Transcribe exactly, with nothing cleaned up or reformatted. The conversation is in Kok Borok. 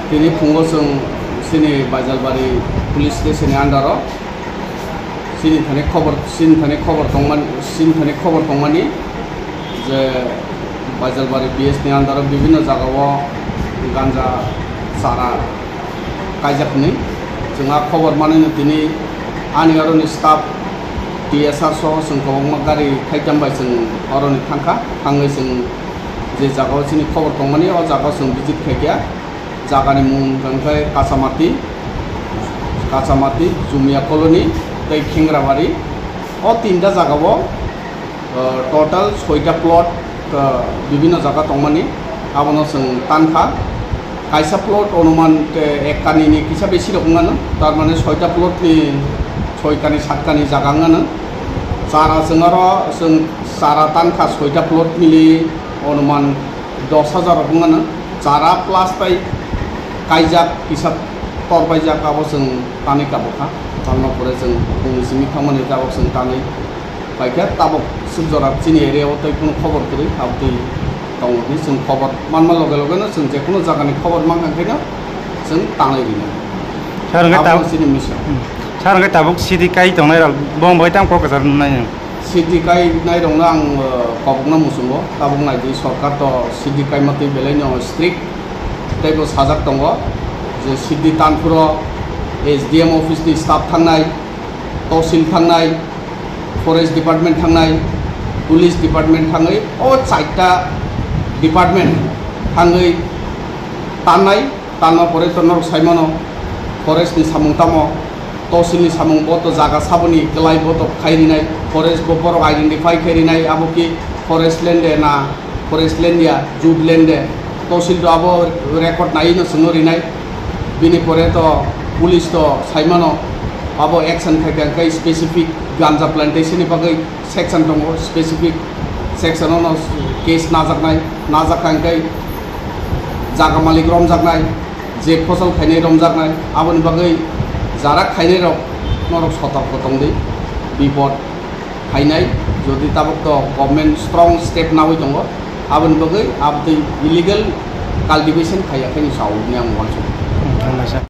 Tini phungo chwng chini Baijalbari police station ni under o chini thani khobor, chini thani khobor tongmani, chini thani khobor tongmani je Baijalbari P S ni under o bibhinno jaga o ganja chara kaijak hwnwi. Chwng a khobor manwi no tini ani aro ni staff T S R soho chwng kwbangma gari khaikam bai chwng aro ni thangkha, thangwi chwng je jaga o chini khobor tongmani, o jaga o chwng visit khaikha. Jaga ni mung hwnkhe Kachamati, Kachamati, Jumia Colony tei Khengrabari. O tinta jaga o, uh, total soita plot, uh, bibhinno jaga tongmani, abono chwng tankha. Kaisa plot onuman, uh, ek kani ni kisa besi rok wngmano, tar mane soita plot ni soi kani, sat kani jaga wngmano. Chara chwng aro chwng chara tankha soita plot mili onuman dos hajar rok wngmano. Chara plus tai kaijak kisa tor paijak, abo chwng tanwi tabukha. Talno pore chwng bumung simi thangmani tabuk chwng tanwi paikha. Tabuk swk jora chini area o tei kunu khobor kwrwi, abtwi tongo hwnwi chwng khobor manma loge loge no chwng je kunu jaga ni khobor mankha khe no chwng tanwi rina. Sir, hwnkhe abo tab-, chini mission. Hmm. Sir, hwnkhe tabuk city kai tongnai rok bo bai tang kok kwchar nai. City kainai rokno ang, uh, kobokna muchungo, tabuk naidi sorkar to city kaima twi belai no strict, tei bo sajak tongo je city tanphuro S D M office ni staff thangnai, tosil thangnai, forest department thangnai, police department thangwi o chaita department thangwi tannai. Talma pore to norok sai mano, forest ni samung tamo, tosil ni samung bo to jaga saboni kwlai bo to khai rinai, forest bo borok identify khai rinai, abo ki forest land de na, forest land ya, jute land de, tosil to abo record nai no chwngno rinai. Bini pore to police to sai mano, abo action khai khai specific ganja plantation ni bagwi section tongo, specific section ono case najaknai, najak kha hwnkhe jaga malik romjaknai, je phosol khainai romjaknai, aboni bagwi jara khainai rok norok sotorko tongdi, bipod khainai, jodi tabuk to government strong step nawi tongo, aboni bagwi abotwi illegal cultivation khaiya khe ni sao hwnwi ang uansukha. Hmm, hambai sir.